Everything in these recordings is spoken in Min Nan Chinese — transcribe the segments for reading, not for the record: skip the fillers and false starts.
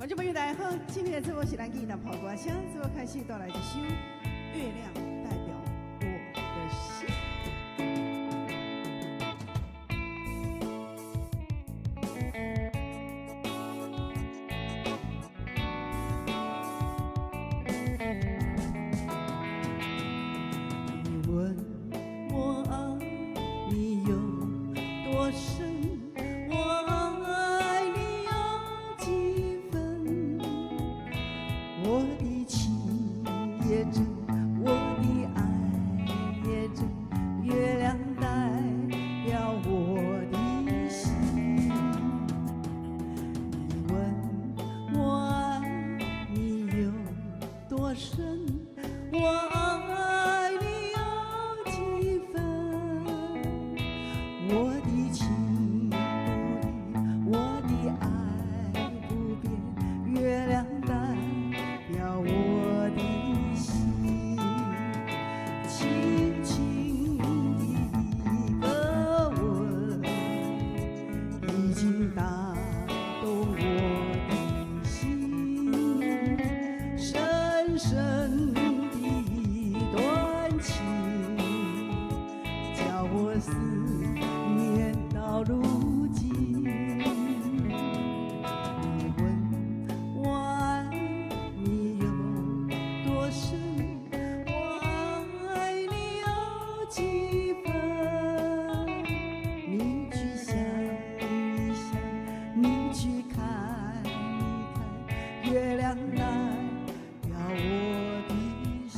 觀眾朋友大家好，今天的節目是咱吉南跑歌聲，節目開始帶來一首《月亮代表我的心》。你問我愛你有多深？我愛你有幾分？我的情也真，我的愛也真，月亮代表我的心。你問我愛你有多深？我愛你有幾分？我的情不移，我的愛不變，月亮代表我的心。輕輕的一個吻，已經打動我的心，深深的一段情，叫我思念到如今。你問我愛你有多深？我愛你有幾分？你去想一想，你去看一看，月亮代表我的心。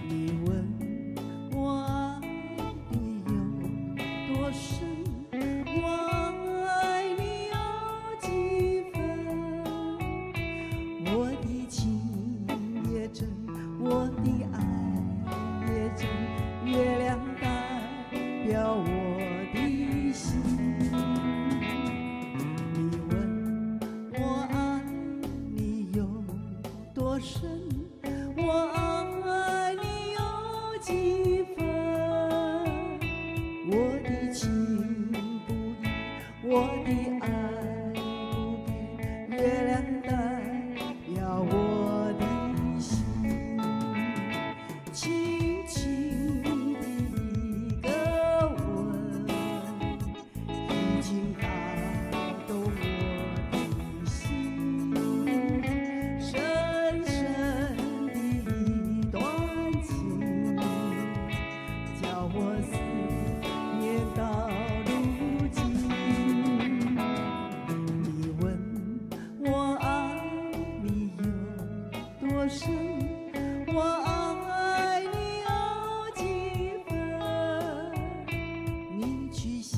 你問我愛你有多深？我愛你有幾分？我的情也真，我的愛也真，月亮代表我的心。你問我愛你有多深？我愛你有幾分？我的情不移，我的愛不變，月亮代表我的心。輕輕的一個吻，已經打動我的心，深深的一段情，叫我思念到如今。你問我愛你有多深？我愛你有幾分？你去想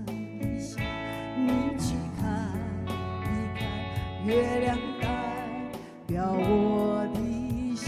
一想，你去看一看，月亮代表我的心。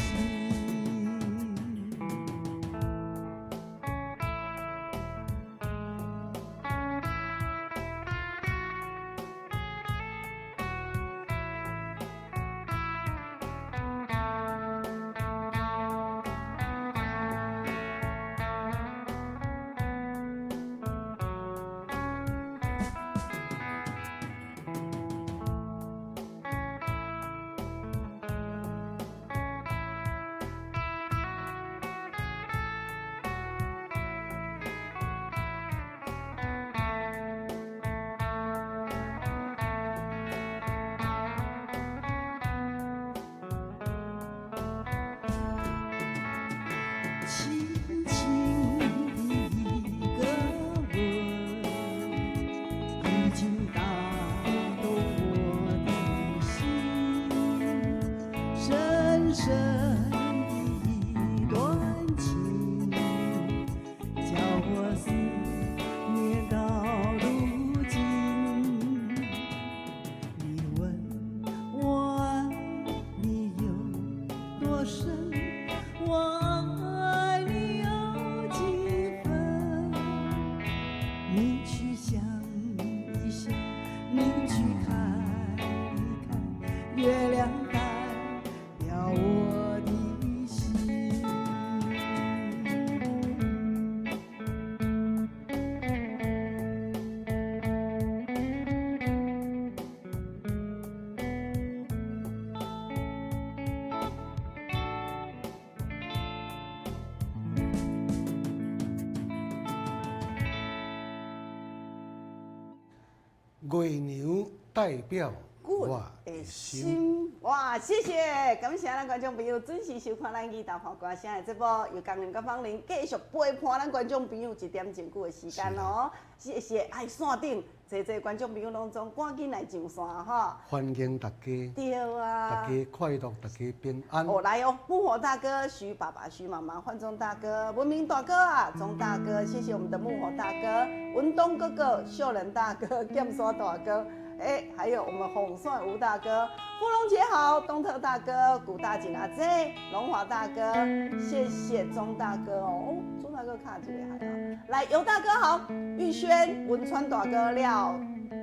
月娘代表我的心。哇，謝謝，感謝咱觀眾朋友準時收看咱語豆破歌聲的節目，由江林佮芳玲繼續陪伴咱觀眾朋友一點鐘久的時間哦。謝謝，愛線頂濟濟觀眾朋友攏總趕緊來上線吼。歡迎大家，對啊，大家快樂，大家平安。哦，來哦，木火大哥、徐爸爸、徐媽媽、煥忠大哥、文明大哥啊，鍾大哥，謝謝我們的木火大哥、文東哥哥、秀仁大哥、劍山大哥。哎，還有我們紅帥吳大哥，富龍姐好，東特大哥，古大景阿姐，龍華大哥，謝謝鍾大哥哦，鍾大哥卡這裡還好，來尤大哥好，玉軒文川大哥，廖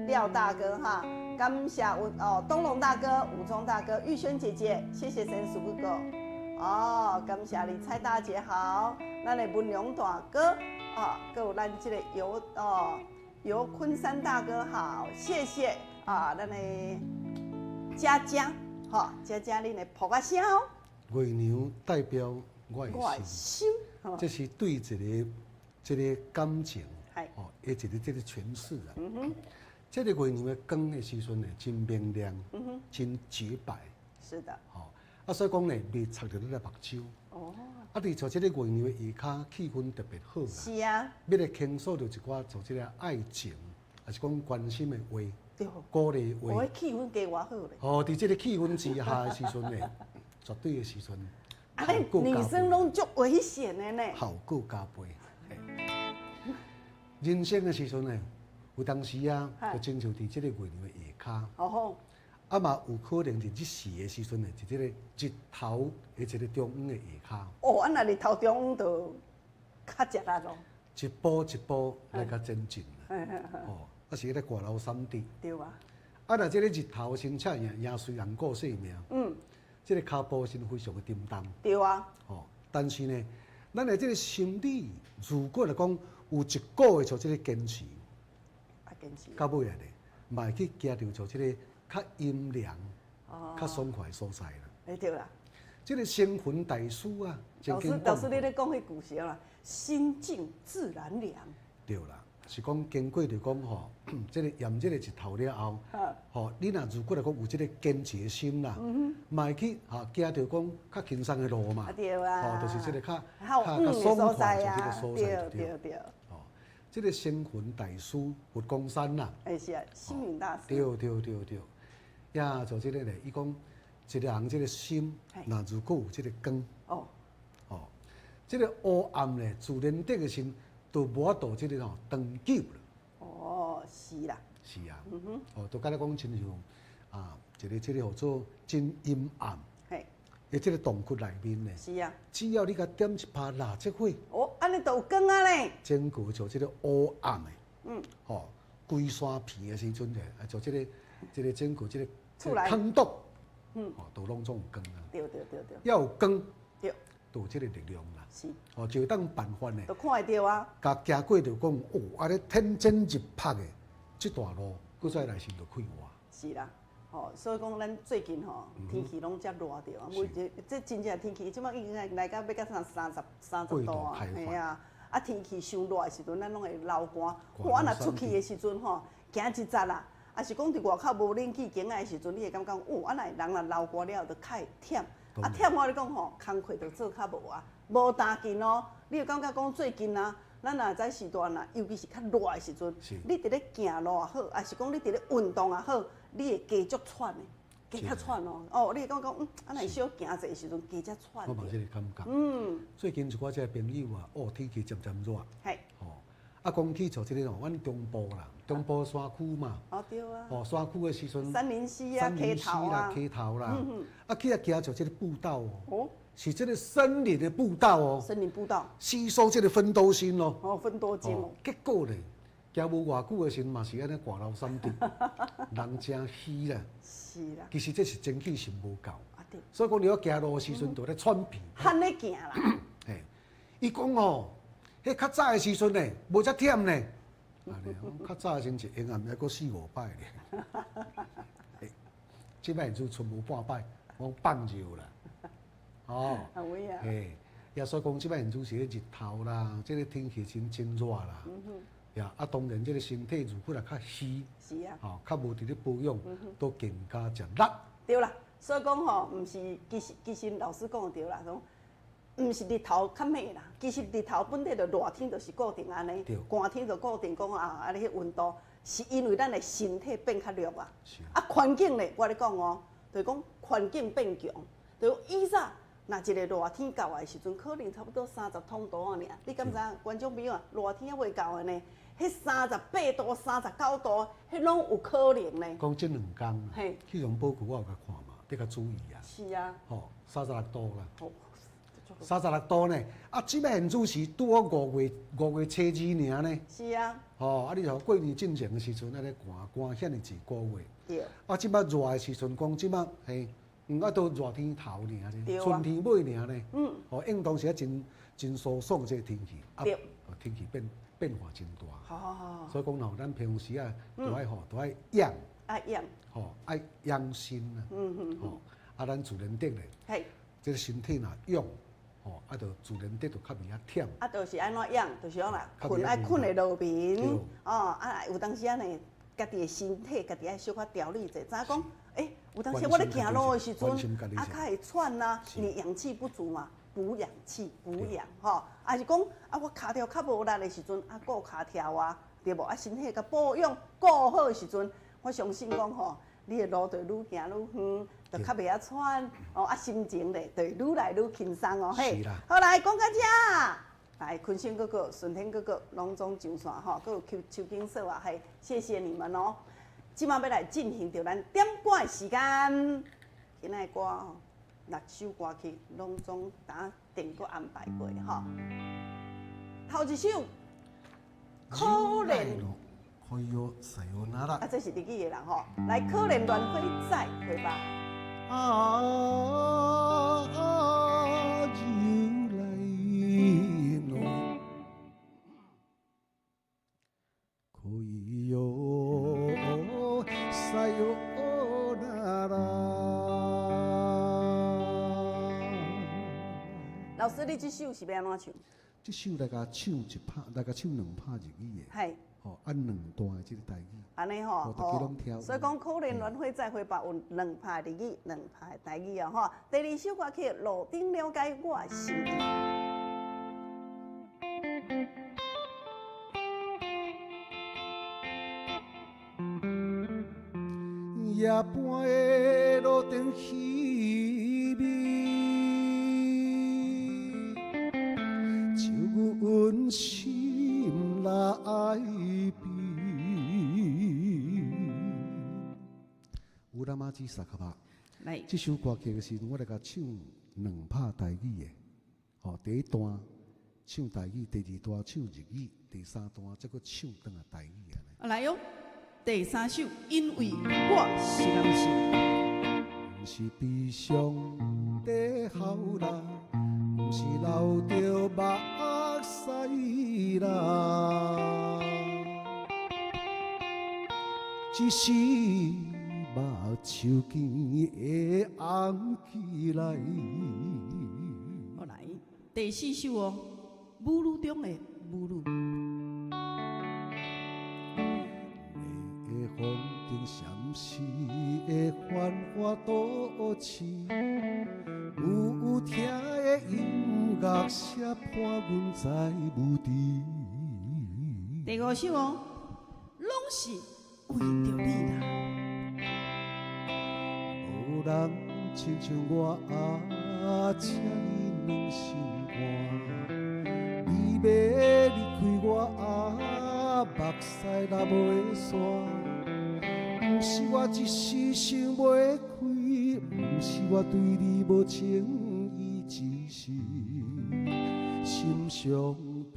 廖大哥哈，感謝文哦，東龍大哥，武忠大哥，玉軒姐姐，謝謝神叔哥哥，哦，感謝你蔡大姐好，咱的文龍大哥啊，閣有咱這個尤哦。尤昆山大哥好，謝謝啊，咱的佳佳，好，佳佳恁的噗仔聲哦。月娘代表我的心，這是對一個這個感情，哦，的一個這個詮釋啊。這個月娘的光的時陣呢，真明亮，真潔白。是的。吼，啊，所以講呢，袂插著你的目睭。哦。啊，佇做這個月娘的下跤氣氛特別好啦。是啊。欲來傾訴著一寡做這個愛情，抑是講關心的話，鼓勵話。哦，氣氛加偌好咧。哦，佇這個氣氛之下的時陣呢，絕對的時陣。啊，女生攏足危險的呢。效果加倍。人生的時陣呢，有當時啊，就親像佇這個月娘的下跤。好好。啊嘛有可能佇日時的時陣呢，佇這個日頭的一個中央的下跤。哦，啊，若日頭中央就較食力咯。一步一步來共前進啦。哦，啊是彼個掛樓三滴。對啊。啊，若這個日頭先赤贏贏雖然顧性命。這個跤步是非常的沉重。對啊。哦，但是呢，咱的這個心理，如果來講有一個月做這個堅持，啊，堅持。到尾來咧，嘛會去行著做這個較陰涼、較爽快的所在啦。欸，對啦。這個星雲大師啊，老師，老師，你咧講彼句是啦，心靜自然涼。對啦，是講經過就講吼，這個炎熱的日頭了後，吼，你若如果來講有這個堅持的心啦，嘛會去哈行著講較輕鬆的路嘛。對啊。吼，就是這個較較爽快的這個所在。對對對。哦，這個星雲大師佛光山啦。欸，是啊，星雲大師。對對對對。呀，做這個咧，伊講一個人這個心，若如果有這個光，哦，哦，這個黑暗咧，自然得的時，就無法度這個吼長久啦。哦，是啦。是啊。哦，就敢若講親像啊，一個這個號做真陰暗，佇這個洞窟內面咧。是啊。只要你共點一拍蠟燭火。哦，按呢就有光啊咧。整個做這個黑暗的，吼，規山片的時陣咧，啊，做這個整個這個。坑洞，哦，都攏總有光啊。對對對對。要有光，就有這個力量啦。是。哦，就會當辦法呢。都看會著啊。共行過就講，哦，按呢天真日曝的這段路，閣再來時就快活。是啦，吼，所以講咱最近吼天氣攏遮熱著啊，每這這真正天氣，這擺已經來到欲到30度啊，嘿啊，啊天氣傷熱的時陣，咱攏會流汗。我若出去的時陣吼，行一陣啦。啊是講佇外口無冷氣間的時陣，你會感覺哦，啊若人若流汗了後，就較會忝。啊忝我咧講吼，工課就做較無啊，無擔勁哦。你會感覺講最近啊，咱若知時段啊，尤其是較熱的時陣，你佇咧行路也好，抑是講你佇咧運動也好，你會加足喘的，加較喘哦。哦，你會感覺講，啊若小行者的時陣，加遮喘。我嘛這個感覺。最近一寡這個朋友啊，哦，天氣漸漸熱。吼。啊，講起像這個吼，阮中部啦，中部山區嘛。哦，對啊。哦，山區的時陣。杉林溪啊，溪頭啊。溪頭啦。啊，去遐行著這個步道哦。哦。是這個森林的步道哦。森林步道。吸收這個芬多精哦。哦，芬多精哦。結果咧，行無偌久的時陣，嘛是按呢掛流三滴，人誠虛啦。是啦。其實這是精氣神無夠。啊對。所以講你要行路的時陣，就咧喘氣。按呢行啦。嘿，伊講哦。彼較早的時陣呢，無遮忝呢。較早的時陣一下暗猶閣四五擺咧。這擺就賰無半擺，講放尿啦。哦。嘿，也所以講這擺就是咧日頭啦，這個天氣真真熱啦。呀，啊，當然這個身體如果若較虛，吼，較無佇咧保養，都更加食力。對啦，所以講吼，毋是，其實老師講的對啦，講毋是日頭較猛啦，其實日頭本底就熱天就是固定按呢，寒天就固定講啊，啊你彼溫度是因為咱的身體變較弱啊，啊環境咧，我咧講哦，就是講環境變強，就以早若一個熱天到的時陣，可能差不多30通度啊爾，你敢知影？觀眾朋友啊，熱天猶未到的呢，彼38度、39度，彼攏有可能呢。講這兩工，氣象報告我有共看嘛，得較注意啊。是啊。吼，36度啦。36度呢？啊，這擺現主時拄好5月初2爾呢。是啊。吼，啊，你像過年進前的時陣，按呢寒寒遐爾濟個月。對。啊，這擺熱的時陣，講這擺嘿，啊，都熱天頭爾呢，春天尾爾呢。吼，應當是啊，真真舒爽這個天氣。對。天氣變化真大。好好好。所以講吼，咱平常時啊，都愛吼，都愛養。愛養。吼，愛養生啊。吼，啊，咱自然得咧。這個身體若養。吼，啊，就自然得就較袂遐忝。啊，就是按怎養，就是講啦，睏愛睏會落眠，哦，啊，有當時仔呢，家己的身體，家己愛小可調理者，知影講，欸，有當時我咧行路的時陣，啊，較會喘啊，因為氧氣不足嘛，補氧氣，補氧，吼，啊是講，啊，我跤條較無力的時陣，啊，顧跤條啊，對無？啊，身體共保養顧好的時陣，我相信講吼，你的路就愈行愈遠，就較袂曉喘哦。啊，心情咧就愈來愈輕鬆哦。嘿，好來講到這，來坤生哥哥、順天哥哥攏總上線吼，閣有邱邱經嫂啊，嘿，謝謝你們哦。這馬欲來進行著咱點歌的時間，今仔的歌吼，六首歌曲攏總打定過安排過吼。頭一首，可憐。啊，這是日語的啦吼，來，可憐鸞花再會吧。啊，又來咯，恋よさよなら。老師，你這首是欲按怎唱？這首來共唱一拍，來共唱兩拍日語的。係。吼，按兩段的這個台語。按呢吼，大家攏聽。所以講，可憐鸞花再會吧，有兩拍日語，兩拍台語哦，吼。第二首歌曲《路燈了解我的心意》。夜半的路燈稀微，照阮心內悲。有啦媽子薩卡巴，這首歌曲的時陣，我來共唱兩拍台語的。吼，第一段唱台語，第二段唱日語，第三段再閣唱轉來台語按呢。來喲，第三首，因為我是男性。毋是悲傷的哭啦，毋是流著目屎啦，只是目鬚墘會紅起來。好來，第四首哦，母女中的母女。的風景，閃烁的繁華都市，有聽的音樂聲伴阮在無知。第五首哦，攏是為著你啦。無人親像我這呢軟心肝，你欲離開我，目屎流袂煞。毋是我一時想袂開，毋是我對你無情意，只是心傷悲。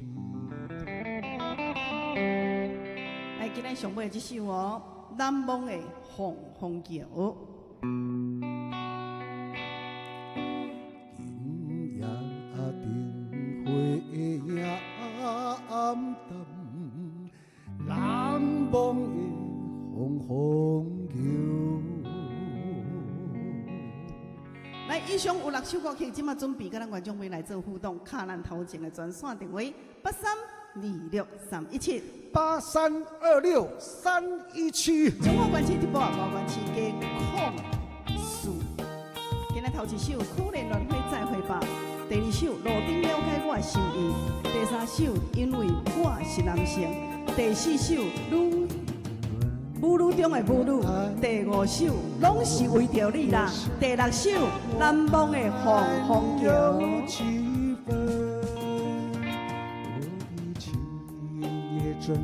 來，今日上尾這首哦，難忘的放風橋。今夜燈火影暗淡，難忘的放風橋。來，以上有六首歌曲，這馬準備佮咱觀眾朋友來做互動，敲咱頭前的專線電話83二六三一七。 8326317。彰化縣市直播，五縣市加04。今仔頭一首《可憐鸞花再會吧》，第二首《路頂了解我的心意》，第三首《因為我是男性》，第四首《女母女中的母女》，第五首《攏是為著你啦》，第六首《難忘的黃風橋》。幾分，我的情也真，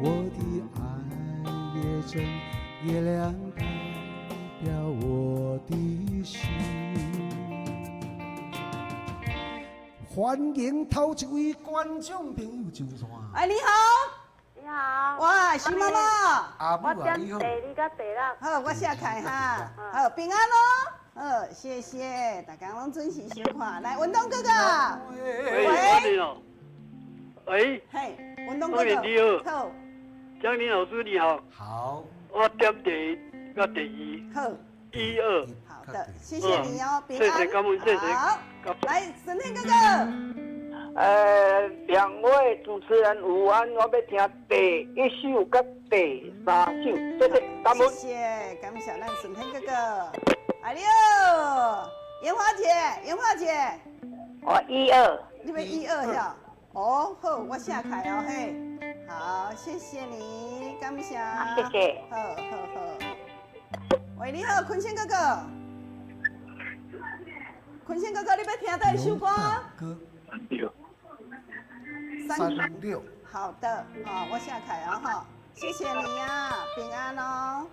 我的愛也真，月亮代表我的心。歡迎頭一位觀眾朋友上線。哎，你好，你好。哇，徐媽媽，阿母我啊，你好。點第二佮第六。好，我寫開哈，好，平安囉，好，謝謝，大家攏準時收看，來，文東哥哥，喂，歡迎哦。喂，嘿，文東哥歡迎你哥，好，好，江林老師你好。好。我點第一佮第二。好。一二。好的，謝謝你哦，平安。謝謝，感恩，謝謝。好，來，沈天哥哥。兩位主持人午安，我欲聽第一首佮第三首，謝謝，感恩。謝謝，感謝咱沈天哥哥。哎呦，妍華姐，妍華姐。我一二。你欲一二呀？哦，好，我寫開哦，嘿。好，謝謝你，感謝。謝謝。好好好。喂，你好，坤先哥哥。坤先哥哥，你欲聽佗一首歌？歌。六。三六。好的，好，我寫開啊哈，謝謝你啊，平安哦。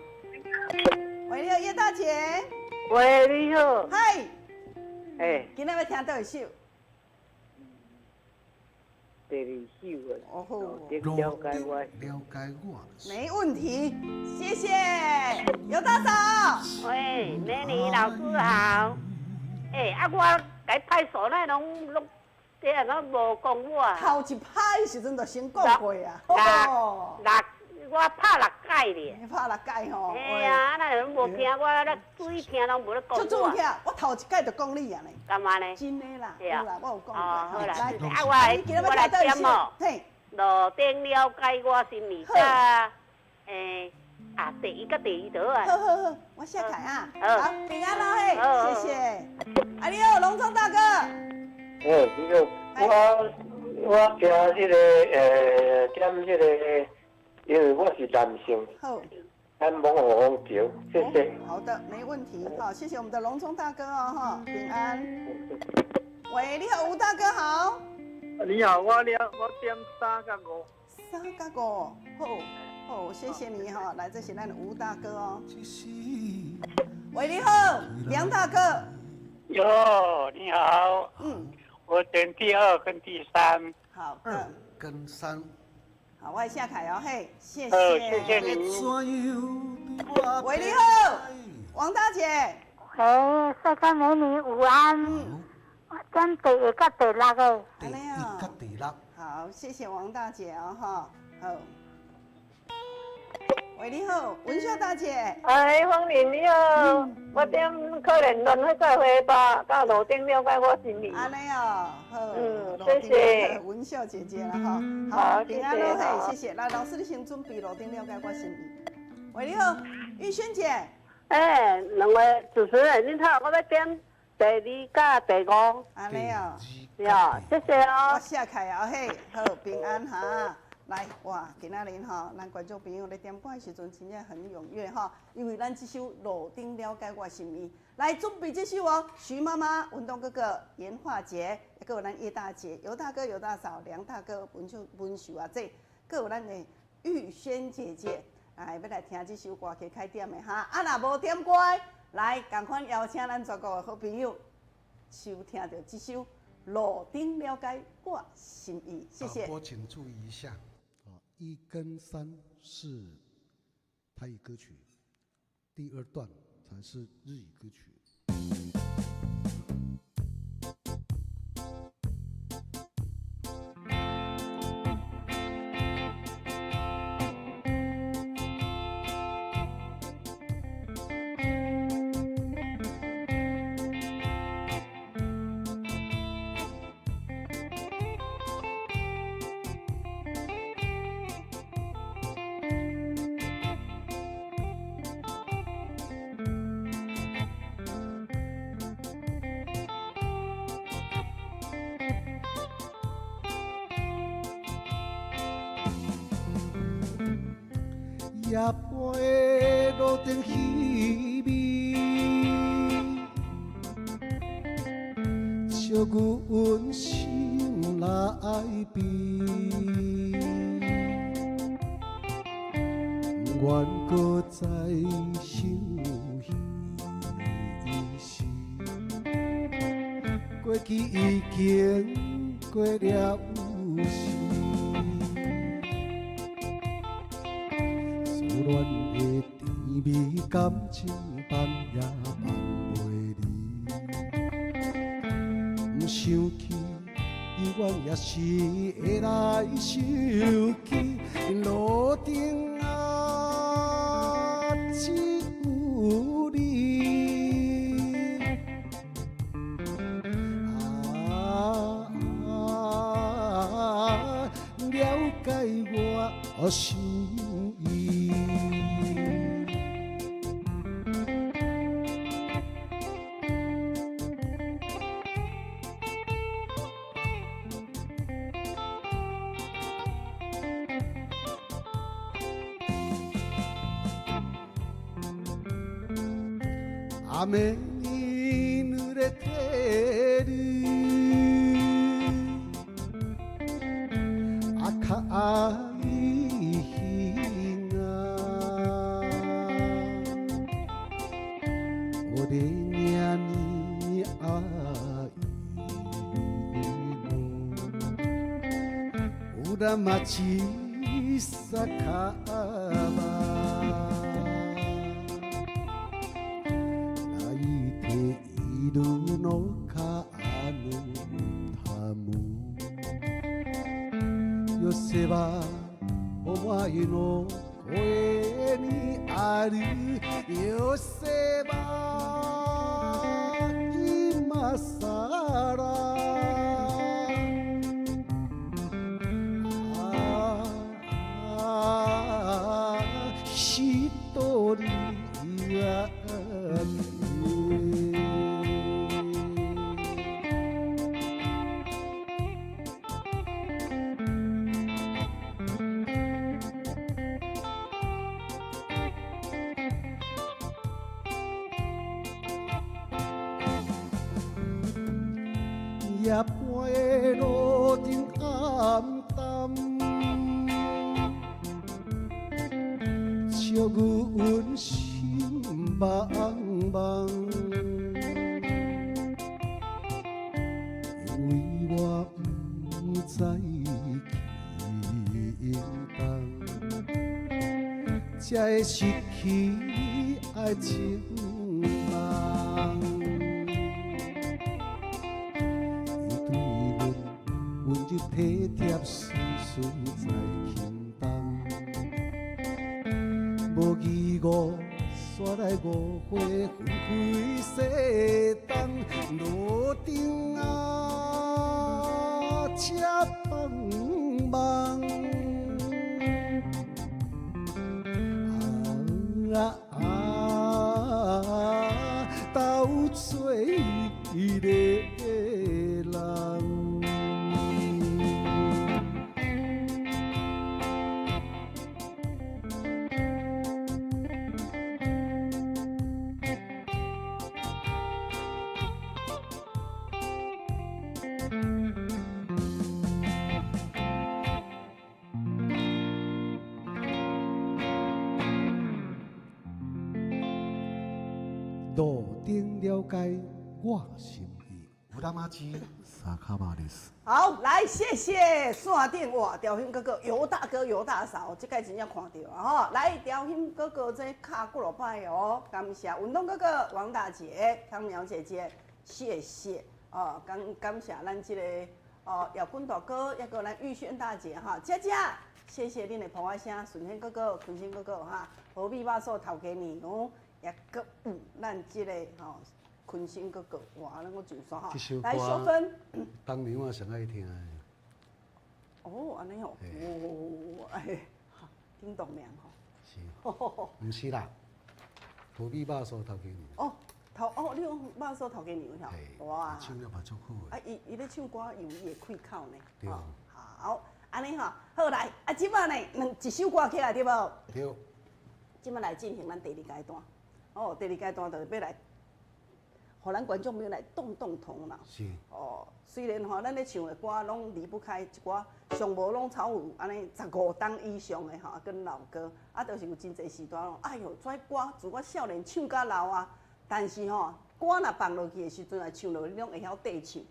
喂，你好，葉大姐。喂，你好。嗨。哎。今仔欲聽佗一首？第二首啊。哦好。了解我。了解我。沒問題，謝謝尤大嫂。喂，美女老師好。欸，啊，我共拍手那攏攏，這樣攏無講我。頭一擺時陣就先講過啊。六六，我拍六擺咧。你拍六擺吼？嘿啊，那攏無聽我，咧注意聽攏無咧講我。足準起，我頭一擺就講你啊咧。幹嘛呢？真的啦，有啦，我有講過。哦，好啦，來，啊，我來點哦。嘿。路頂了解我心意，佮欸啊，第一佮第二就好啊。好好好，我寫開啊。好，平安囉嘿，謝謝。啊，你好，龍總大哥。欸，你好，我聽這個點這個，因為我是男性。好。難忘黃風橋，謝謝。好的，沒問題。好，謝謝我們的龍總大哥哦，哈，平安。喂，你好，吳大哥好。你好，我點三佮五。三佮五，好，好，謝謝你哈。來，這是咱的吳大哥哦。喂，你好，梁大哥。喲，你好。嗯。我點第二跟第三。好的。二跟三。好，我寫開哦，嘿，謝謝。謝謝你。喂，你好，王大姐。喂，帥哥美女午安。嗯。我點第一佮第六个。第一佮第六。好，謝謝王大姐哦，哈，好。喂，你好，文秀大姐。哎，芳玲你好，我點可憐鸞花再會吧，佮路頂了解我心意。按呢哦，好，嗯，謝謝文秀姐姐啦，哈，好，平安囉嘿，謝謝。來，老師你先準備路頂了解我心意。喂，你好，玉萱姐。欸，兩位主持人你好，我欲點第二佮第五。按呢哦，對，謝謝哦。我寫開啊，嘿，好，平安哈。來，哇，今仔日吼，咱觀眾朋友咧點歌的時陣，真正很踴躍吼，因為咱這首《路頂了解我心意》，來準備這首哦。徐媽媽、文東哥哥、嚴華杰，閣有咱葉大姐、尤大哥、尤大嫂、梁大哥、文秀、文秀阿姐，閣有咱的玉萱姐姐，來欲來聽這首歌曲開點的哈。啊，若無點歌，來，仝款邀請咱全國的好朋友收聽著這首《路頂了解我心意》，謝謝。我請注意一下。一跟三是台語歌曲，第二段才是日語歌曲。夜半的路燈稀微，笑阮心內悲。不願閣再想彼時，過去已經過了時。思戀的甜蜜感情放也放袂離，毋想起，猶原也是會來想起路燈仔，只有你。啊，了解我心意。雨に濡れてる赤い日が俺に会いの裏町酒場泣いているのかあの歌もよせばお前の声にあるよせば今さらああ一人やけ。夜半的路燈暗淡，笑阮心茫茫，因為我不知輕重，才會失去愛情夢。伊對阮溫柔體貼，絲絲在輕重，無疑誤，煞來誤會紛飛西東，路燈仔，請幫忙。啊啊，斗做一个人。路燈了解我心意，有當仔酒巴です。好，來謝謝線頂哇，調興哥哥、尤大哥、尤大嫂，這擺真正看著啊吼！來，調興哥哥這敲幾落擺哦，感謝文東哥哥、王大姐、康苗姐姐，謝謝哦，感謝咱這個哦，耀君大哥，抑閣咱玉萱大姐哈，佳佳，謝謝恁的捧仔聲，順天哥哥、坤星哥哥哈，何必肉酥頭家娘，抑閣有咱這個吼。坤星哥哥，哇，咱閣上山哈，來淑芬。當年我上愛聽的。哦，按呢吼，哦，哎，叮當娘吼。是。毋是啦，土米肉酥頭家娘。哦，頭哦，你講肉酥頭家娘吼，哇。唱了嘛足好的。啊，伊伊咧唱歌有伊的開口呢。對。好，按呢吼，好來，啊，這擺呢，兩一首歌起來對無？對。這擺來進行咱第二階段。哦，第二階段就是欲來，予咱觀眾朋友來動動頭腦。哦，雖然吼，咱咧唱的歌攏離不開一寡，上無攏超有按呢15冬以上的吼，跟老歌，啊，就是有真濟時段咯。哎喲，這歌自我少年唱甲老啊，但是吼，歌若放落去的時陣來唱落去，你攏會曉綴唱。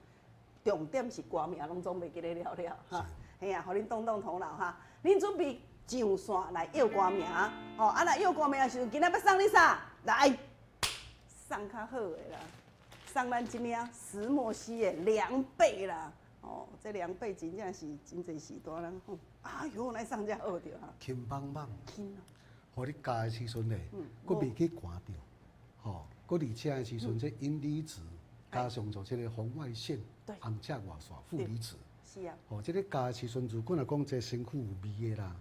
重點是歌名攏總袂記得了了哈。嘿啊，予恁動動頭腦哈。恁準備上線來臆歌名，吼啊！若臆歌名的時陣，今仔欲送你啥？來，送較好的啦，送咱這領石墨烯的涼被啦。哦，這涼被真正是真濟時代人吼。哎喲，來送這好著哈。輕邦邦，輕哦。予你咬的時陣咧，閣袂去寒著，吼，閣而且的時陣，這陰離子加上做這個紅外線、紅赤外線負離子。吼，這個咬的時陣，如果若講這身軀有味的啦，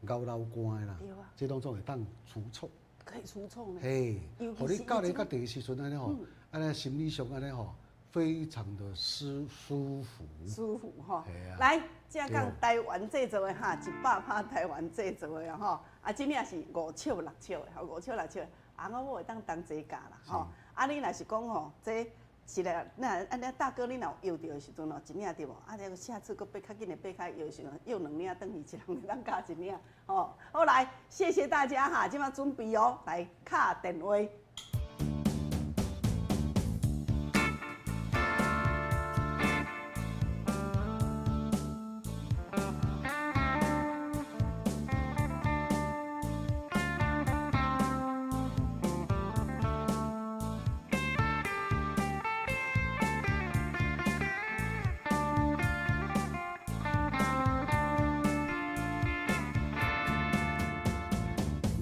咬流汗的啦，這攏總會當除臭。可以除臭呢。嘿，予你咬咧較甜的時陣按呢吼，按呢心理上按呢吼，非常的舒舒服。舒服吼。來，這講台灣製造的哈，100%台灣製造的吼，啊，這領是五尺六尺的，吼，五尺六尺的，翁仔某會當同齊咬啦，吼。啊，你若是講吼，這是啦，那按呢大哥你若有搖著的時陣吼，一領對無？啊，這個下次閣爬較緊的爬較搖的時陣，搖兩領轉去，一人會當咬一領，吼。好來，謝謝大家哈，這擺準備哦，來敲電話。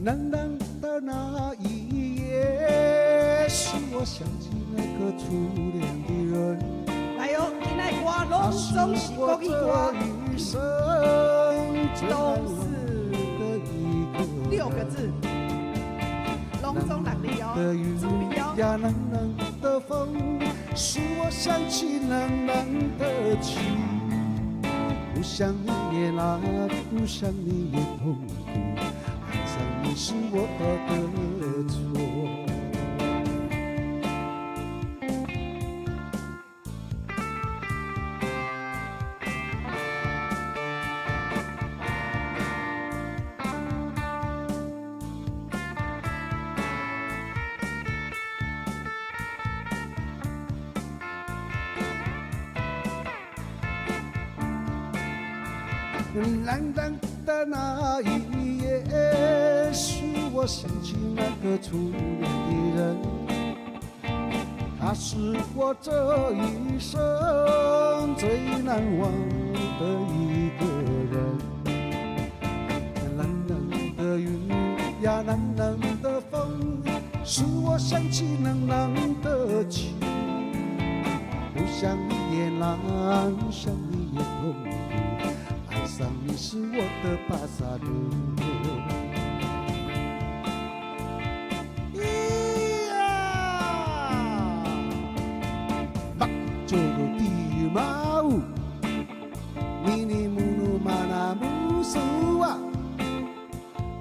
冷冷的那一夜，使我想起那個初戀的人。來哦，今仔歌攏總是國語歌，都是六個字，攏總六字哦，準備哦。呀，冷冷的風，使我想起冷冷的情。不想你也難，不想你也痛苦。你是我的錯。冷冷的那一夜，使我想起那個初戀的人，他是我這一生最難忘的一個人。冷冷的雨呀，冷冷的風，使我想起冷冷的情。不想你也難，想你也痛苦，愛上你是我的巴薩路。這個地馬舞，咪尼木努馬那木蘇啊，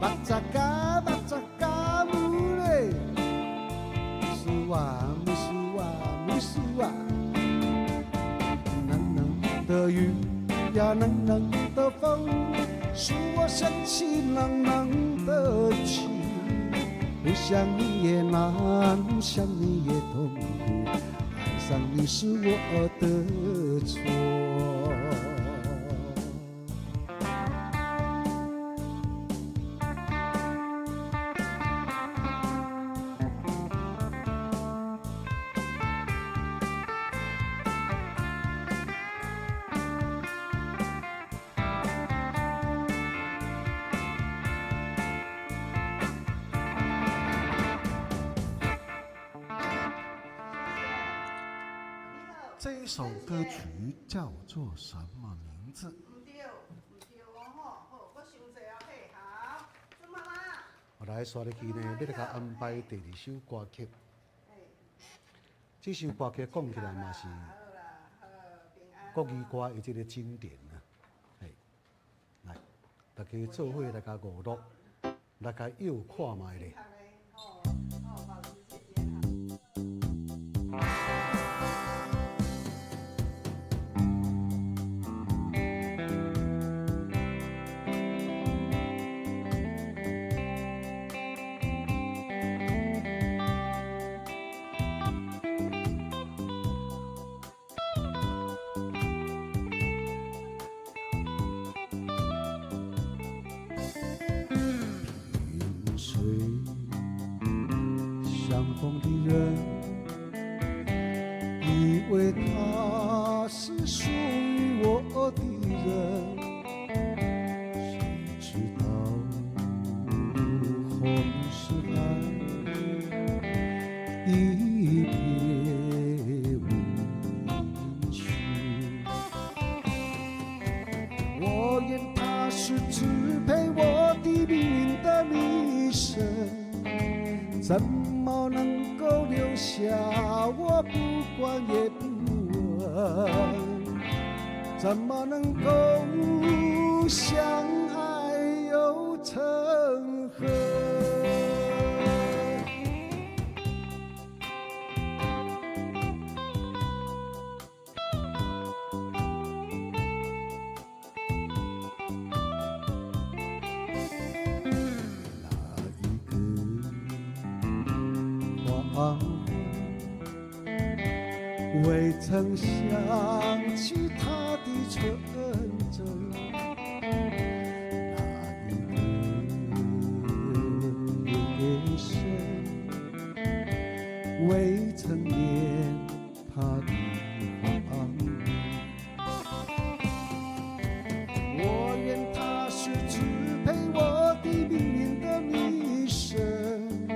巴扎嘎巴扎嘎木嘞，蘇啊木蘇啊木蘇啊，冷冷的雨呀，冷冷的風，使我想起冷冷的情，不想你也難，想你也痛苦。愛上你是我的錯。這首歌曲叫做什麼名字？毋對，毋對哦吼，好，我想者哦，嘿，好，孫媽媽。我來煞入去呢，欲來共安排第二首歌曲。這首歌曲講起來嘛是國語歌的這個經典啊。嘿，來，大家做伙來共娛樂。來共臆看覓咧。萍水相逢的人，以為他是屬於我的人，誰知道紅是海，一別無音訊。我願他是支配我的命運的女神，怎麼能夠留下我不管也不問？怎麼能夠相愛又成恨？那一個黃昏，未曾想起他的純真。那一個夜深，未曾念他的黃昏。我願她是支配我的命運的女神，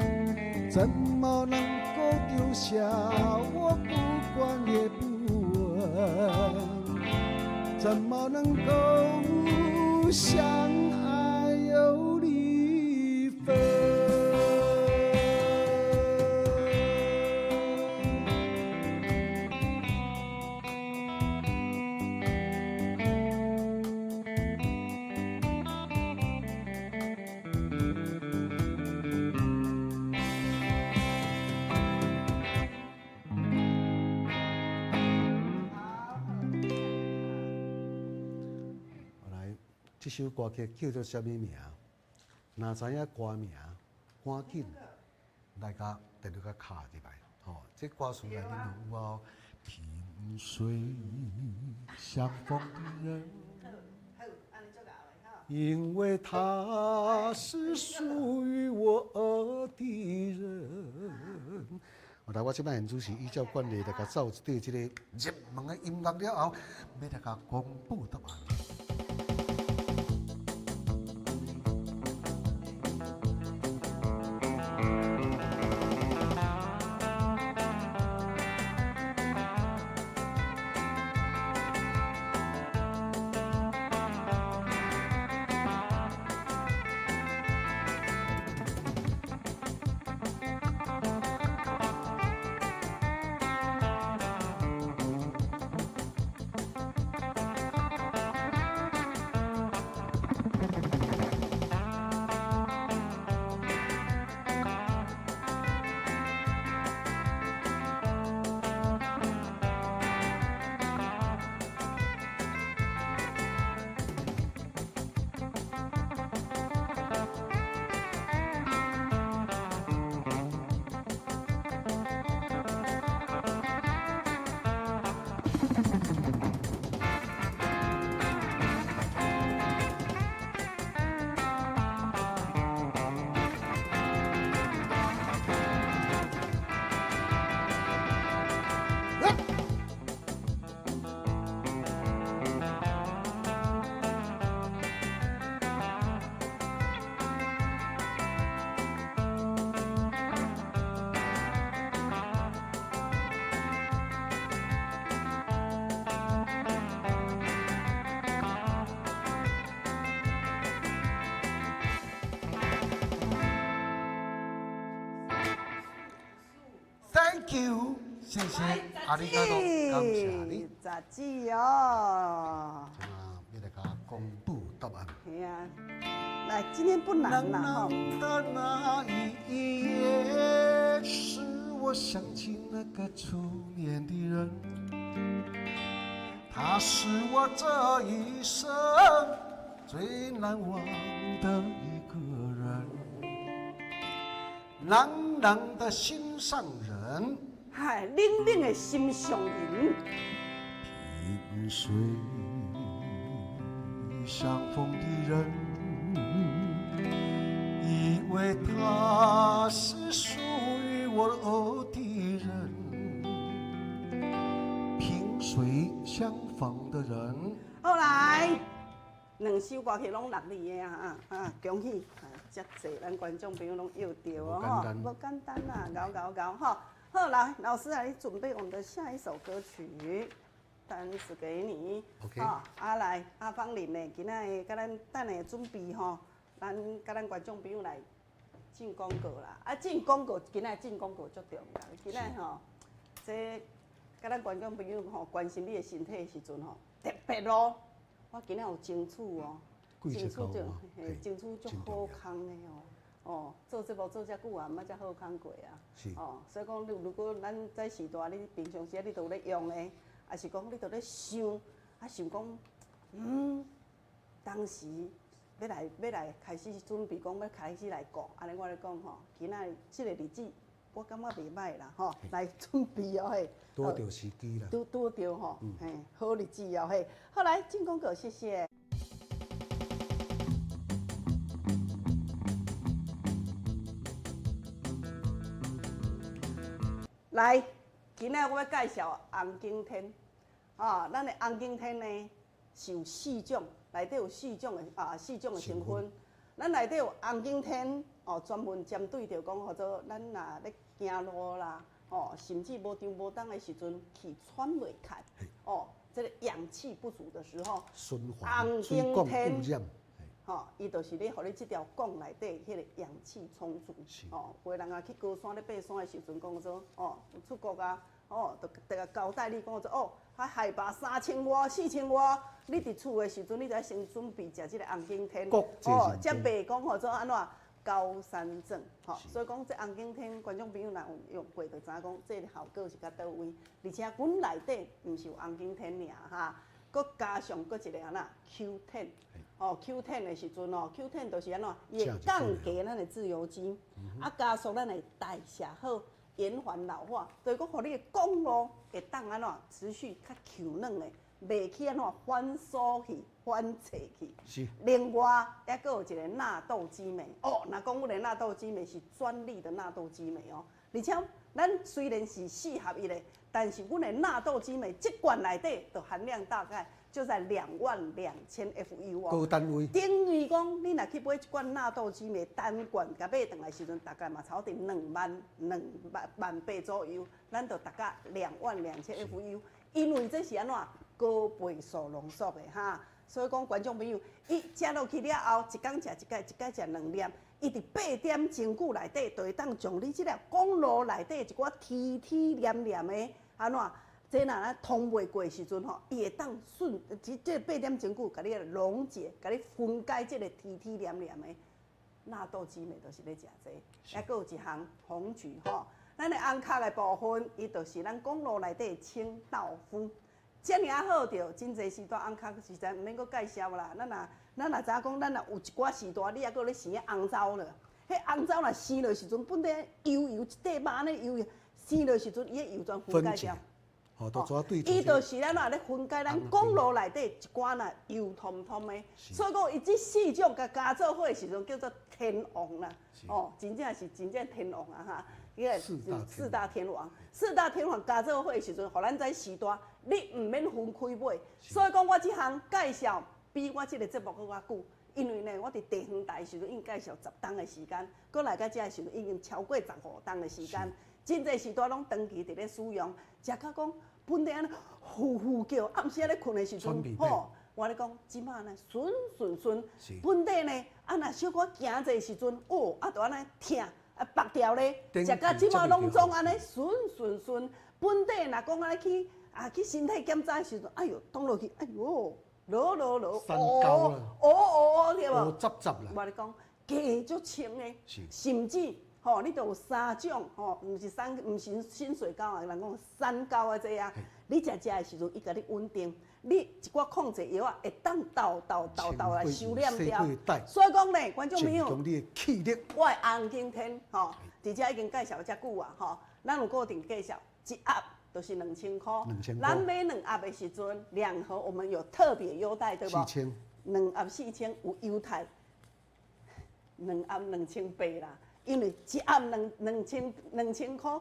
怎麼能夠丟下我不管也不問？怎麼能夠相愛又離分？來，這首歌曲叫做啥物名？若知影歌名，趕緊來共電腦共敲入來。吼，這歌詞內面就有哦。萍水相逢的人，因為他是屬於我的人。來，我這擺現主是依照慣例來共奏一塊這個熱門的音樂了後，欲來共公布答案。 Thank you，謝謝，ありがとう，感謝你。雜誌哦。這馬欲來共公布答案。係啊，來，今天不難啦，吼。的那一夜，使我想起那個初戀的人，他是我這一生最難忘的一個人，冷冷的心上人，嗨，冷冷的心上人，萍水相逢的人，以為他是屬於我的人，萍水相逢的人。好來，兩首歌曲攏六字的啊啊！恭喜，啊，遮濟咱觀眾朋友攏約著哦，吼，無簡單啦，𠢕𠢕𠢕吼。好，來，老師來準備我們的下一首歌曲，單詞給你。 OK。啊來，阿芳玲呢，今仔日佮咱等下準備吼，咱佮咱觀眾朋友來進廣告啦。啊，進廣告，今仔進廣告足重要。今仔吼，這佮咱觀眾朋友吼關心你的身體的時陣吼，特別咯。我今仔有爭取哦，爭取就嘿，爭取足好康的哦。哦，做節目做遮久啊，毋捌遮好康過啊。是。哦，所以講，你如果咱這時代，你平常時你都有咧用的，抑是講你都咧想，啊想講，當時欲來開始準備講欲開始來顧，按呢我咧講吼，今仔這個日子我感覺袂䆀啦吼，來準備哦嘿。拄著時機啦。拄拄著吼，嘿，好日子哦嘿。好來，進廣告，謝謝。來，今仔我欲介紹紅景天，啊，咱的紅景天呢是有四種，內底有四種的啊，四種的成分。咱內底有紅景天，哦，專門針對著講，號做咱若咧行路啦，哦，甚至無張無動的時陣，氣喘袂開，哦，這個氧氣不足的時候，循環紅景天，吼，伊就是咧，予你這條管內底彼個氧氣充足，哦，有的人啊去高山咧爬山的時陣，講說，哦，出國啊，哦，就就共交代你講說，哦，海拔3000外、4000外，你佇厝的時陣，你就愛先準備食這個紅景天，哦，才袂講號做按怎高山症，吼，所以講這紅景天觀眾朋友若有用過，就知影講這個效果是較佗位，而且阮內底毋是有紅景天爾哈，閣加上閣一個按怎 Q10，哦，Q10 的時陣哦，Q10 就是按怎，伊會降低咱的自由基，啊，加速咱的代謝好，延緩老化，就是講予你的管路會當按怎持續較 Q 軟的，袂去按怎反鎖去、反切去。是。另外，抑閣有一個納豆激酶哦，若講阮的納豆激酶是專利的納豆激酶哦，而且咱雖然是四合一的，但是阮的納豆激酶這罐內底的含量大概就在22,000 FU 哦。高單位。等於講，你若去買一罐納豆激酶單罐，共買轉來時陣，大概嘛差不多兩萬兩萬萬八左右，咱就達到22,000 FU。因為這是按怎高倍數濃縮的哈，所以講觀眾朋友，伊食落去了後，一工食一擺，一擺食兩粒，伊佇八點鐘久內底，就會當將你這粒管路內底一寡黐黐黏黏的按怎？這若咱通袂過的時陣吼，伊會當順，這這八點鐘久，共你溶解，共你分解這個黐黐黏黏的納豆激酶，就是咧食這個。抑閣有一項紅曲吼，咱的紅殼的部分，伊就是咱公路內底的清道夫，遮爾仔好著，真濟時段紅殼實在毋免閣介紹啦。咱若知影講，咱若有一寡時段，你抑閣咧生紅糟了，彼紅糟若生落時陣，本底油油一塊肉按呢油油，生落時陣，伊的油全分解掉。哦，伊就是按怎咧分解咱管路內底一寡若油通通的，所以講伊這四種共加做伙的時陣叫做天王啦，哦，真正是真正天王啊哈！伊個四大天王，四大天王加做伙的時陣，予咱這時代你毋免分開買，所以講我這項介紹比我這個節目閣較久，因為呢，我佇地方台的時陣已經介紹10冬的時間，閣來到遮的時陣已經超過15冬的時間，真濟時代攏長期佇咧使用，食到講。本底按呢呼呼叫，暗時仔咧睏的時陣，吼，我咧講，這馬呢順順順，本底呢，啊若小可行者時陣，哦，啊就按呢疼，啊縛掉咧，食甲這馬攏總按呢順順順，本底若講按呢去啊去身體檢查的時陣，哎喲，擋落去，哎喲，落落落，三高啦。哦哦哦，對無？烏雜雜啦。我咧講，加足清的，甚至吼，你都有三種吼，毋是三，毋是清水膠啊，人講三高啊這啊，你食食的時陣，伊共你穩定，你一寡控制藥啊，會當沓沓沓沓來收斂掉。所以講咧，觀眾朋友，增強你的氣力。我的紅景天吼，佇遮已經介紹遮久啊，吼，咱有固定介紹一盒就是2000箍，咱買兩盒的時陣，兩盒我們有特別優待，對無？4000。兩盒四千有優待，兩盒2800啦，因為一盒兩千塊，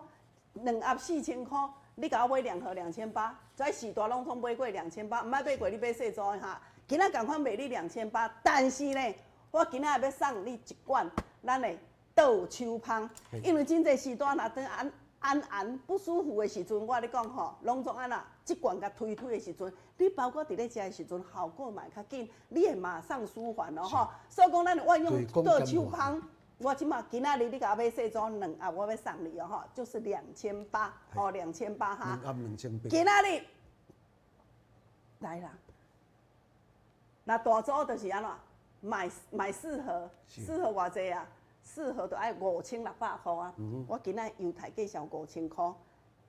兩盒4000箍，你共我買兩盒2800，在時代攏總買過兩千八，毋愛買過你買細組的哈。今仔仝款賣你兩千八，但是呢，我今仔欲送你一罐咱的倒手芳，因為真濟時代若當安安安不舒服的時陣，我咧講吼，攏總按怎，這罐共推推的時陣，你包括佇咧食的時陣，效果嘛會較緊，你會馬上舒緩哦吼。所以講，咱萬用倒手芳，我這馬今仔日你共我買細組兩盒，我欲送你哦吼，就是兩千八，哦兩千八哈。兩盒2800。今仔日來啦，那大組就是按怎，買四盒，四盒偌濟啊？四盒就愛5600箍啊！我今仔優待價上5000箍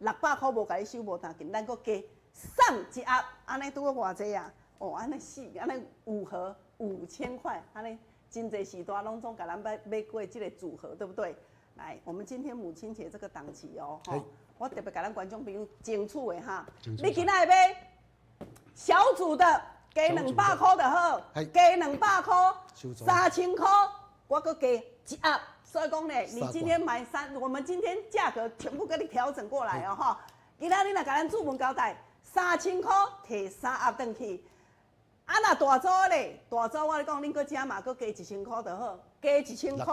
，600箍無共你收無當緊，咱閣加送一盒，按呢拄好偌濟啊？哦，按呢四，按呢五盒5000塊，按呢真濟時段攏總共咱買買過這個組合，對不對？來，我們今天母親節這個檔期哦，吼，我特別共咱觀眾朋友爭取的哈，你今仔買小組的加200箍就好，加兩百箍，3000箍，我閣加一盒，所以講咧，你今天買三，我們今天價格全部給你調整過來哦，哈。今仔你若共咱主文交代，三千箍提三盒轉去，啊若大組咧，大組我咧講，恁閣加碼閣加1000箍就好，加一千箍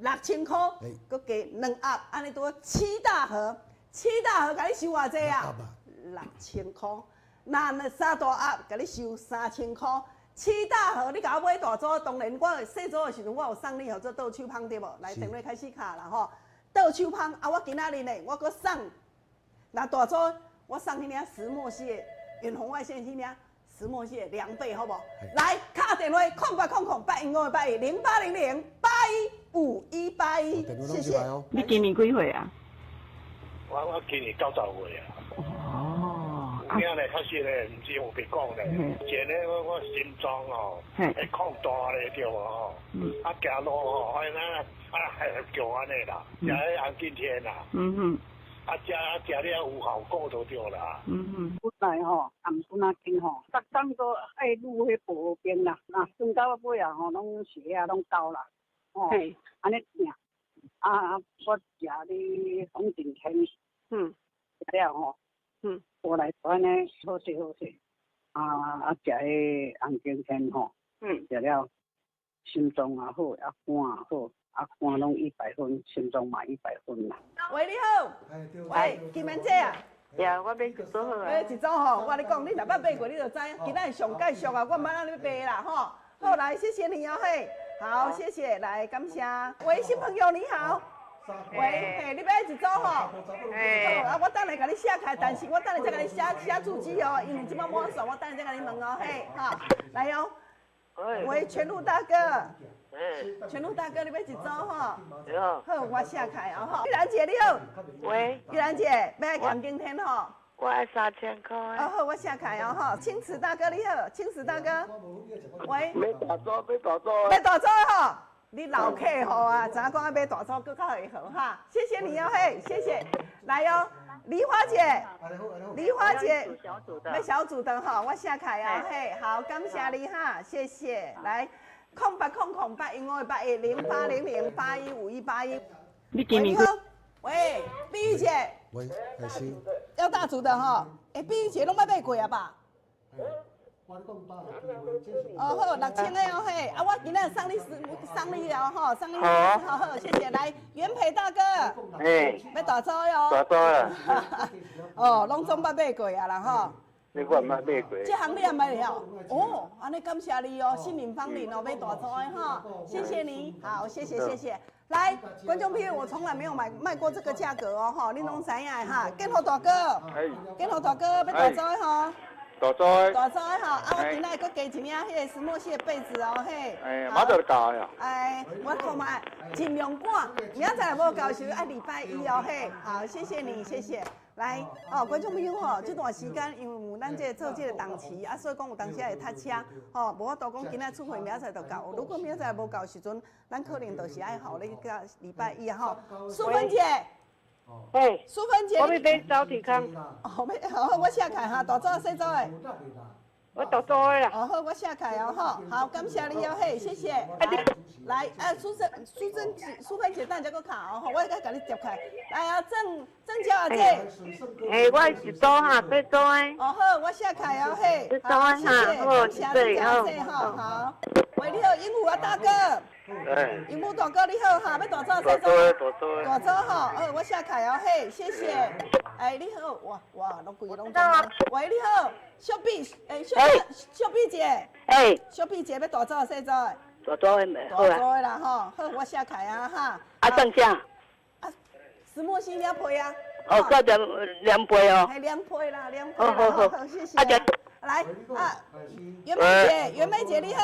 ，6000箍，閣加兩盒，按呢拄好七大盒，七大盒共你收偌濟啊？六千箍。若那三大盒共你收3000箍。七大盒，你共我買大組，當然我細組的時陣，我有送你予做倒手芳對無？來，電話開始敲啦吼。倒手芳啊，我今仔日呢，我閣送，若大組我送彼領石墨烯的遠紅外線彼領石墨烯的2倍，好無？來，敲電話0800 0800 815181，謝謝。你今年幾歲啊？我今年90歲啊。哦。有影咧，確實咧，毋是有白講咧。前咧，我心臟哦，會擴大咧，對無吼？啊，行路吼，反正啊係叫按呢啦，食彼紅景天啦。啊，食啊食了有效果就對啦。本來吼，暗陣仔間吼，逐工都愛擼彼薄冰啦，啊，算到尾啊吼，攏血壓攏高啦，吼，按呢疼。啊，我食咧紅景天，食了吼。過來就按呢好勢好勢，啊啊食彼紅景天吼，食了心臟也好，啊肝也好，啊肝攏100分，心臟嘛100分啦。喂，你好。喂，金敏姐啊。呀，我買一組好啊。買一組吼，我共你講，你若捌買過，你就知。今仔上繼續啊，我毋捌按呢賣啦吼。好，來，謝謝你哦，嘿，好，謝謝，來，感謝。喂，新朋友你好。喂，嘿，你欲一組吼？好，啊，我等下共你寫開，但是我等下再共你寫寫住址哦，因為這擺滿線，我等下再共你問哦，嘿，好，來哦。喂，全路大哥。全路大哥，你欲一組吼？好，我寫開哦，吼。玉蘭姐你好。喂。玉蘭姐，欲紅景天吼？我愛3000箍。哦好，我寫開哦吼。青池大哥你好，青池大哥。喂。欲大組，欲大組。欲大組吼。你老客戶啊，知影講愛買大組閣較會好哈，謝謝你哦嘿，謝謝，來哦，梨花姐，梨花姐，欲小組的吼，我寫開啊嘿，好，感謝你哈，謝謝，來，0800 8158 1 0800 815181。你今年你好，喂，碧玉姐，喂，開始。要大組的吼，欸，碧玉姐攏捌買過啊吧？哦好，6000个哦嘿，啊我今仔送你送你哦吼，送你好好，謝謝。來，元培大哥，欸，欲大組哦，大組啦。哦，攏總捌買過啊啦吼。這我毋捌買過。這項你也捌了？哦，按呢感謝你哦，杏林芳林哦，買大組的哈，謝謝你，好，謝謝謝謝。來，觀眾朋友，我從來沒有買賣過這個價格哦，吼，你攏知影哈。建豪大哥，建豪大哥，欲大組的吼。大组的。大组的吼，啊，我今仔閣加一领彼个石墨烯的被子哦，嘿。哎，马上就到呀。哎，我看覓，尽量赶，明仔载无够时，爱礼拜一哦，嘿。好，谢谢你，谢谢。来，哦，观众朋友吼，这段时间因为有咱这个做这个档期，啊，所以讲有当时会塞车，吼，无法度讲今仔出货，明仔载就到。如果明仔载无够时阵，咱可能就是爱予你到礼拜一吼。淑芬姐。哎，淑芬姐，我欲买走铁空。哦，欲，好，我写开哈，大组细组的。我大组的啦。哦，好，我写开哦，吼，好，感谢你哦，嘿，谢谢。来，来，啊，淑珍，淑珍姐，淑芬姐，等下阁卡哦，吼，我阁共你接开。来啊，郑郑娇姐。嘿，我一组哈，细组的。哦，好，我写开哦，嘿。好，谢谢，感谢你，谢谢，吼，好。喂，你好，鹦鹉啊，大哥。哎，鹦鹉大哥你好哈，欲大组细组？大组大组吼，好，我写开哦，嘿，谢谢。哎，你好，哇哇，拢规个拢。喂，你好，小碧，哎，小小碧姐。哎。小碧姐欲大组细组的？大组的，大组的啦吼，好，我写开啊哈。啊，算啥？啊，石墨烯两批啊。哦，搁两两批哦。系两批啦，两批。好好好，谢谢。来啊，袁梅姐，袁梅姐你好。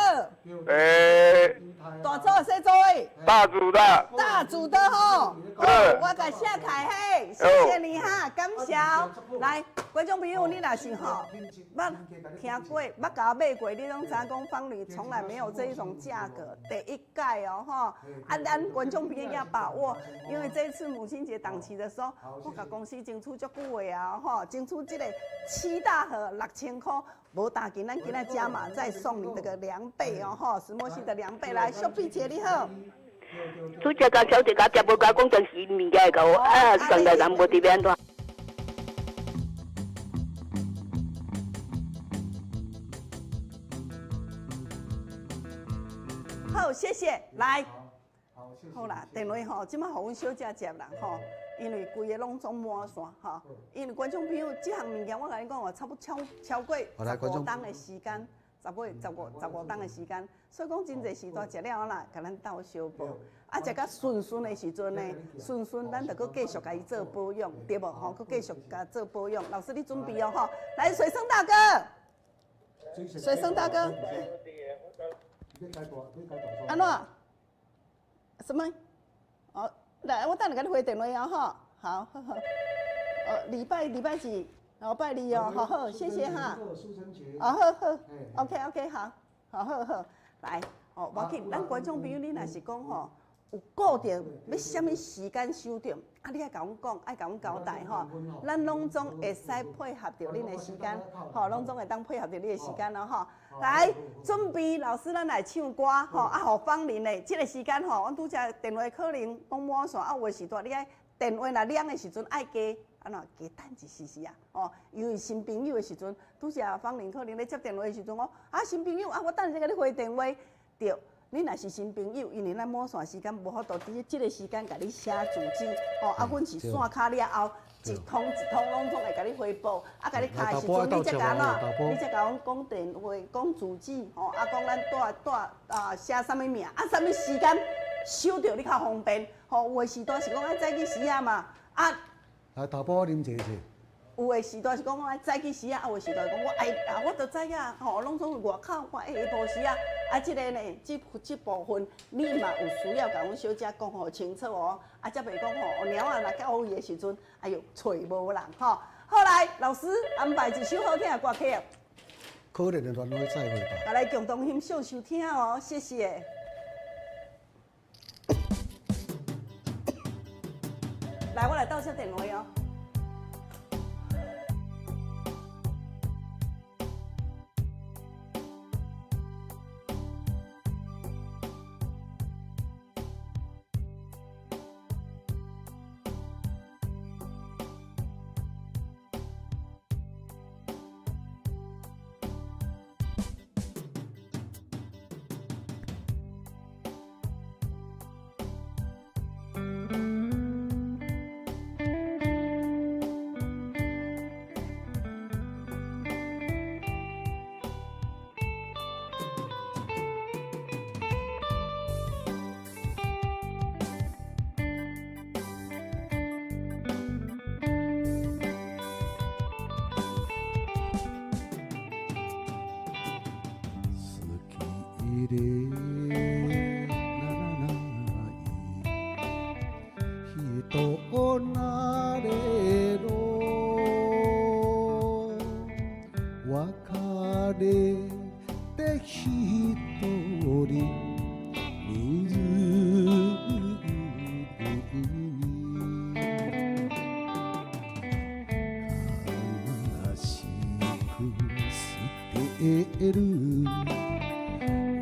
哎。大组细组的。大组的。大组的吼。哦，我共写开嘿，谢谢你哈，感谢。来，观众朋友，你若是吼，捌听过，捌共我买过，你拢知影讲芳邻从来没有这一种价格，第一届哦吼。啊，咱观众朋友要把握，因为这一次母亲节档期的时候，我共公司争取足久的啊吼，争取这个七大盒6000箍。无打紧，咱今仔加码再送你这个凉被哦，吼，石墨烯的凉被来，秀碧姐你好。主持甲小姐共接，无共讲暂时物件会到，啊，上来人无伫欲按怎？好，谢谢，来。好啦，电话吼，这马予阮小姐接啦吼，因为规个拢总满线吼，因为观众朋友这项物件，我共你讲哦，差不多超超过十五冬的时间，十月十五十五冬的时间，所以讲真济时段食了啦，共咱斗相报，啊，食甲顺顺的时阵呢，顺顺咱就阁继续共伊做保养，对无吼？阁继续共做保养。老师你准备哦吼，来水生大哥，水生大哥，按怎？什么？哦，来，我等下共你回电话哦，吼，好，好好。哦，礼拜礼拜几？哦，拜二哦，好好，谢谢哈。哦，好好，OK OK，好，好好好，来，哦，无要紧，咱观众朋友，你若是讲吼，有固定欲啥物时间收到，啊，你爱共阮讲，爱共阮交代吼，咱拢总会使配合著恁的时间，吼，拢总会当配合著你的时间咯，吼。来，准备老师，咱来唱歌吼，啊，予芳邻的这个时间吼，阮拄才电话可能拢满线，啊，有的时段你爱电话若响的时阵爱加，按怎加等一时时啊？哦，因为新朋友的时阵，拄才芳邻可能咧接电话的时阵，我啊新朋友啊，我等下共你回电话，对。你若是新朋友，因为咱满线时间无法度伫这个时间共你写住址，吼啊，阮是线卡了后，一通一通拢总会共你回报，啊，共你敲的时阵，你才共怎？你才共阮讲电话、讲住址，吼，啊，讲咱住住啊写啥物名，啊，啥物时间收著你较方便，吼，有的时段是讲爱早起时啊嘛，啊。来，大波啉一下。有的时代是讲我爱早起时啊，啊有的时代讲我爱啊，我都知影吼，拢总外口我爱下晡时啊，啊这个呢，这这部分你嘛有需要共阮小姐讲予清楚哦，啊才袂讲吼，猫仔若到位的时阵，哎哟，揣无人吼。好来，老师安排一首好听的歌曲。可怜的兰花再会吧。啊，来共同欣赏收听哦，谢谢。来，我来倒接电话哦。となれど別れて一人湖に悲しく捨てる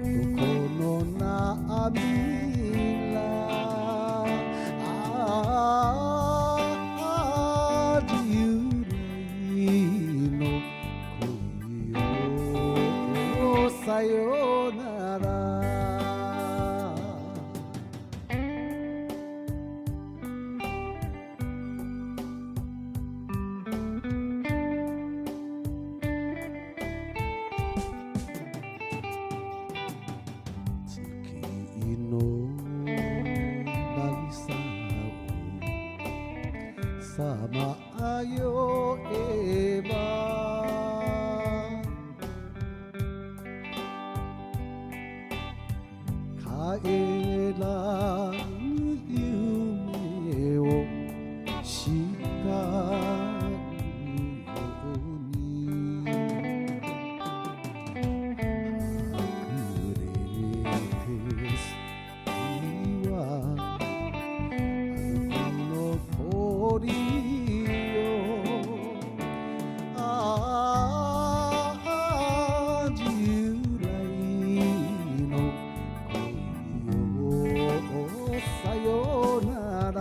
男の涙ああ自由の恋よさよなら。月の渚をさまよえば帰らぬ夢をしたようにはぐれてはあの子の鳥よああ従来の恋よさよなら。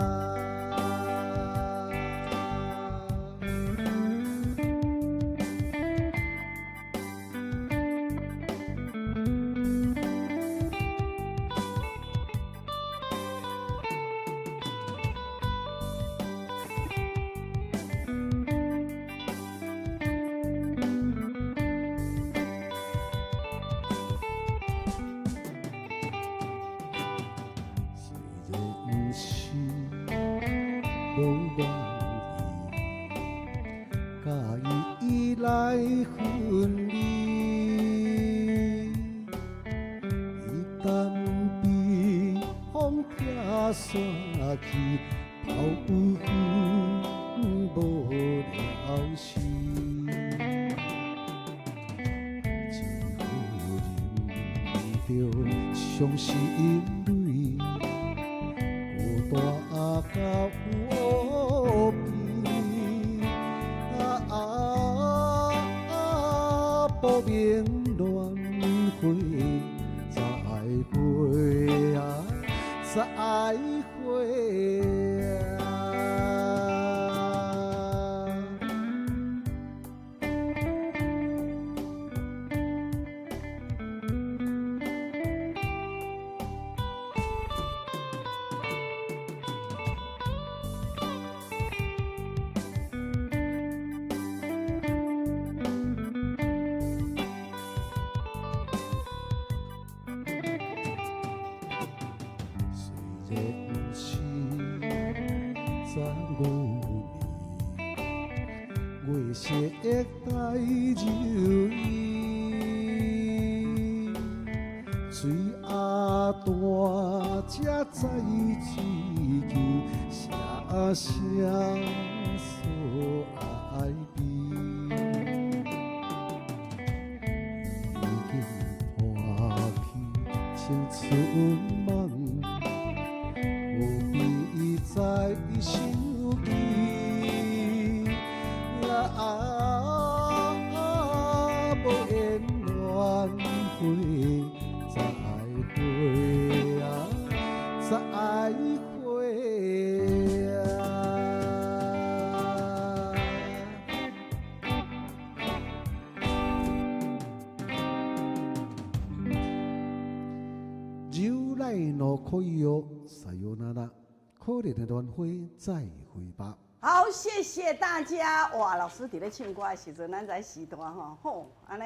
雖然是無願意，佮伊來分離，一旦被風拆散去，抛無了時。只好忍著傷心淚，孤單到無邊。啊，薄命鸞花，再會啊，再會啊。雖然是15年，月色帶酒意，水仔大才知追求，声声诉哀悲。已經破去青春夢，何必再想起？啊，無緣鸞花，再會啊，再會啊。従來の恋よさよなら，可憐的鸞花，再會吧。好，謝謝大家。哇，老師佇咧唱歌的時陣，咱在時段吼，吼，按呢，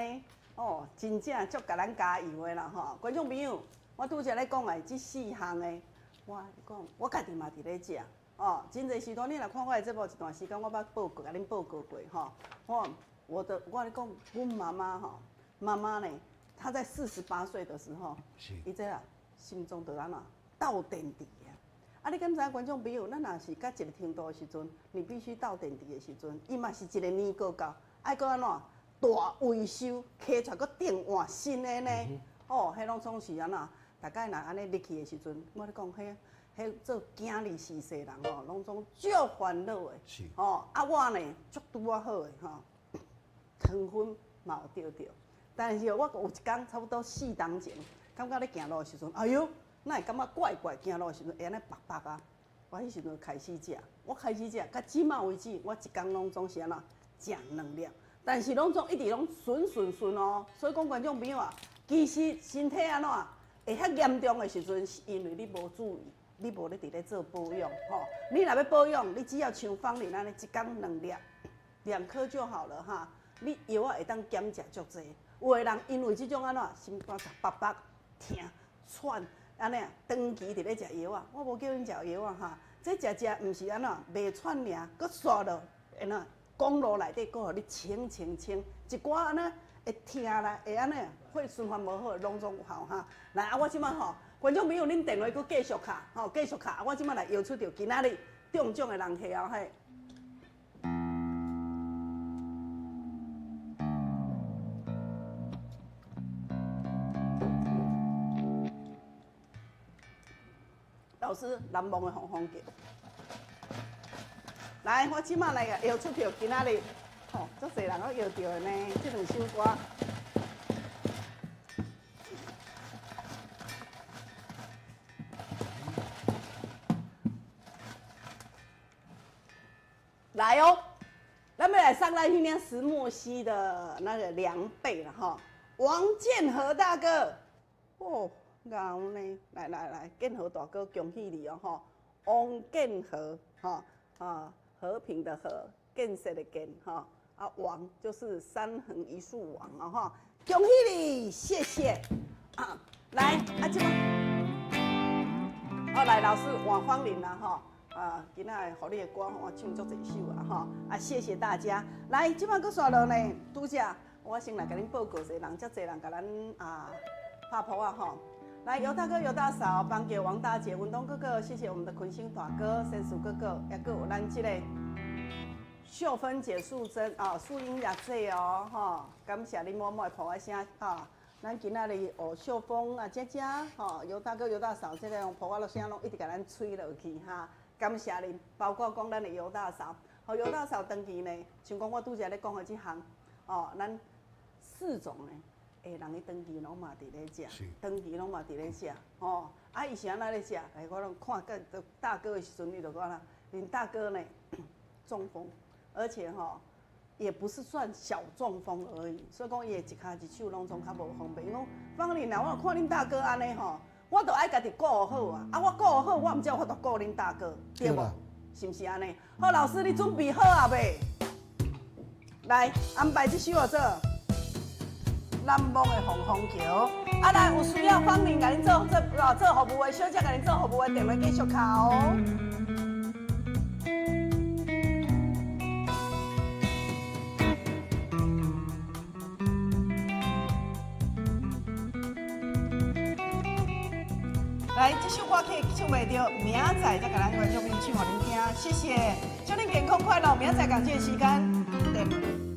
哦，真正足共咱加油的啦吼。觀眾朋友，我拄才咧講的這四項的，我講我家己嘛佇咧食，哦，真濟時段你若看我的節目一段時間，我捌報告，共恁報告過吼。我我的我咧講，阮媽媽吼，媽媽呢，她在48歲的時候，伊這啊心臟就按怎鬥電池啊，啊，你敢知影觀眾朋友，咱若是到一个程度的時陣，你必須鬥電池的時陣，伊嘛是一个年過到，愛閣按怎大維修，揢出來閣轉換新的呢？哦，彼攏總是按怎？大概若按呢入去的時陣，我咧講，彼彼做囝兒逝世人吼，攏總足煩惱的。是。吼，啊我呢，足拄仔好的吼，糖分嘛有著著，但是我有一工差不多四冬前，感覺咧行路的時陣，哎喲，哪會感覺怪怪？行路的時陣會按呢縛縛啊！我彼時陣開始食，我開始食，到這馬為止，我一工攏總是按怎食兩粒，但是攏總一直攏順順順哦。所以講觀眾朋友啊，其實身體按怎會遐嚴重的時陣，是因為你無注意，你無咧佇咧做保養吼。你若欲保養，你只要像芳玲按呢，一工兩粒，兩顆就好了哈。你藥仔會當減食足濟。有的人因為這種按怎心肝縛縛疼喘，按呢啊，長期佇咧食藥仔，我無叫恁食藥仔哈。這食食毋是按怎，袂喘爾，閣煞落按怎公路內底閣予你清清清，一寡按呢會疼啦，會按呢血循環無好，攏總有效哈。來啊，我這擺吼，觀眾朋友，恁電話閣繼續敲，吼繼續敲，我這擺來搖出著今仔日中獎的人客哦嘿。老師，難忘的風風橋。來，我這擺來搖出著今仔日，吼，足濟人攏搖著的呢，這兩首歌。來哦，咱欲來送咱彼領石墨烯的那個涼被啦吼，王建和大哥，哦，𠢕呢，來來來，建和大哥恭喜你哦吼，王建和吼啊，和平的和，建設的建吼，啊王就是三橫一豎王啊吼，恭喜你，謝謝啊，來啊這擺，好來老師換芳玲啦吼。啊，今仔日予你的歌，我唱足濟首啊，吼！啊，謝謝大家。來，這擺閣煞落呢，拄則我先來共恁報告者，人遮濟人共咱啊拍噗仔吼。來，尤大哥、尤大嫂，邦傑、王大姐、文東哥哥，謝謝我們的坤星大哥、仙樹哥哥，抑閣有咱這個秀芬姐、素貞啊、素英也姐哦，吼！感謝恁滿滿的噗仔聲啊！咱今仔日哦，秀峰啊，姐姐吼，尤大哥、尤大嫂，這個噗仔聲攏一直共咱催落去哈。感謝恁，包括講咱的尤大嫂，吼尤大嫂長期呢，像講我拄才咧講的這項，哦，咱四種呢，欸，人伊長期攏嘛佇咧食，長期攏嘛佇咧食，吼，啊，伊是按怎咧食？欸，我攏看甲大哥的時陣，你就講啦，恁大哥呢中風，而且吼也不是算小中風而已，所以講伊的一跤一手攏總較無方便。伊講芳玲啊，我看恁大哥按呢吼。我都愛家己顧好啊！啊，我顧好，我毋才有法度顧恁大哥，對無？是毋是按呢？好，老師，你準備好啊未？來，安排這首號做《難忘的風風橋》。啊，來，有需要芳玲共恁做做做服務的小姐，共恁做服務的電話繼續敲哦。來，這首歌曲唱袂著，明仔載再共咱觀眾朋友唱予恁聽。謝謝，祝恁健康快樂，明仔載仝這個時間。